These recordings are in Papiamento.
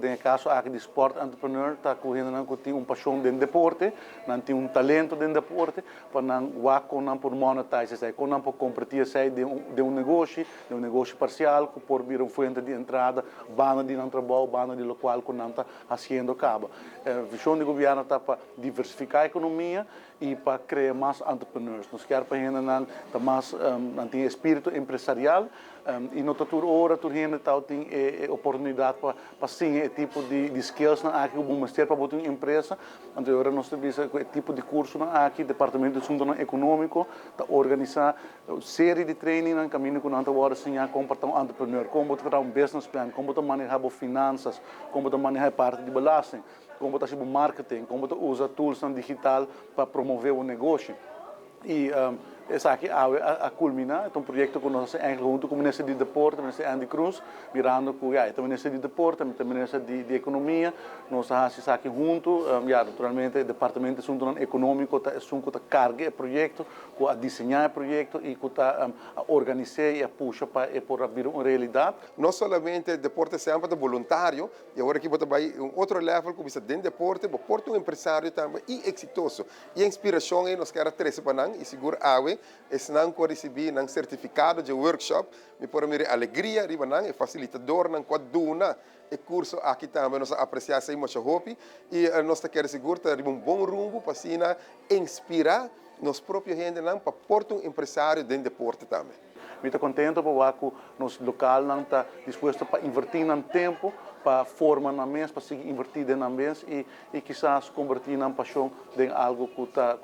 Den caso aki di sport entrepreneur, ta cu hendenan cu tin un pasion den deporte, nan tin un talento den deporte, pa nan wak con nan por monetize esey, con nan por converti esey den un negoshi, den un negoshi parcial, cu por bira un fuente di entrada, banda di nan trabou, banda di locual cu nan ta haciendo caba. E vision di gobierno ta pa diversifica e economia y pa crea mas entrepreneurs. Nos kier pa hendenan ta mas nan tin spirito empresarial y no ta tur ora tur hende ta tin e oportunidad pa siña e tipo di skills nan aki cu mester pa un empresa. Anto ora nos ta bisa e tipo di curso nan aki, Departamento di Asuntonan Economico ta organisa serie di training nan caminda cu nan ta wordo siña con pa un entrepreneur, con pa un business plan, con pa maneha bo finanzas, con pa maneha parti di belasting, con pa haci marketing, con pa usa tools digital pa promove e negoshi. Y esaki a culmina, e un proyecto cu nos eigenlijk hunto cu Minister di Deporte, Minister Endy Croes, mirando cu ja, e Minister di Deporte, e Minister di Economia, nos a haci esaki hunto, ja, naturalmente, Departamento di Asunto Economico ta esun cu ta carga e proyecto, cu a diseña e proyecto y cu ta a organisa y a pusha pa e por bira un realidad. No solamente deporte semper ta voluntario, y awor aki bo bay un otro level cu ta den deporte, por ta un empresario tambe y exitoso. E inspiracion ey nos kier trece pa nan y sigur awe, esnan cu ricibi nan certificado di workshop, mi por mira alegria riba nan e facilitadornan cu a duna e curso aki tambe nos a aprecia esey masha hopi y nos kier sigur ta un bon rumbo pa asina inspira nos propio hendenan pa por ta un empresario den deporte tambe. Mi ta contento pasobra nos localnan ta dispuesto pa inverti nan tempo, pa forma nan mes, pa sigui inverti den nan mes y kisas converti nan pasion den algo cu ta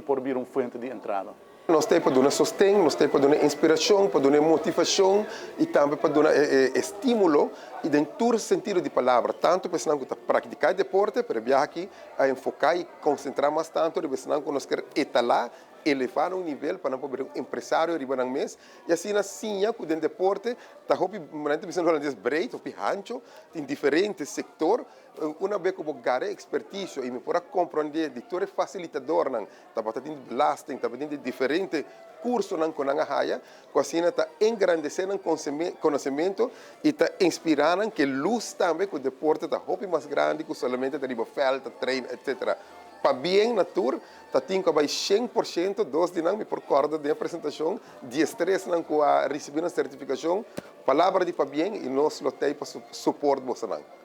por bira un fuente di entrada. Nos tin pa duna sosten, nos tin pa duna inspiracion, pa duna motivacion y tambe pa duna estimulo y den tur sentido di palabra, tanto pa cu ta practica deporte, pero biaha aki a enfoca y concentra mas tanto di esnan cu nos kier etala, eleva un nivel pa nan por un empresario riba nan mes y asina siña cu den deporte ta hopi manera bisa holandês breed, hopi hancho, tin diferente sector. Un bes cu bo gara expertise y mi por a comprende di tur facilitadornan, tabata tin belasting, tabata tin diferente cursonan cu nan a haya, cu asina ta engrandece nan conocimento y ta inspira nan cu luz tambe cu deporte ta hopi mas grandi cu solamente ta riba veld, ta train, etc. Pabien na tur, ta tin cu bay 100%, dos di nan, mi por corda di presentacion, 13 nan cu a ricibi e certificacion, palabra di pabien y nos lo tin pa support boso nan.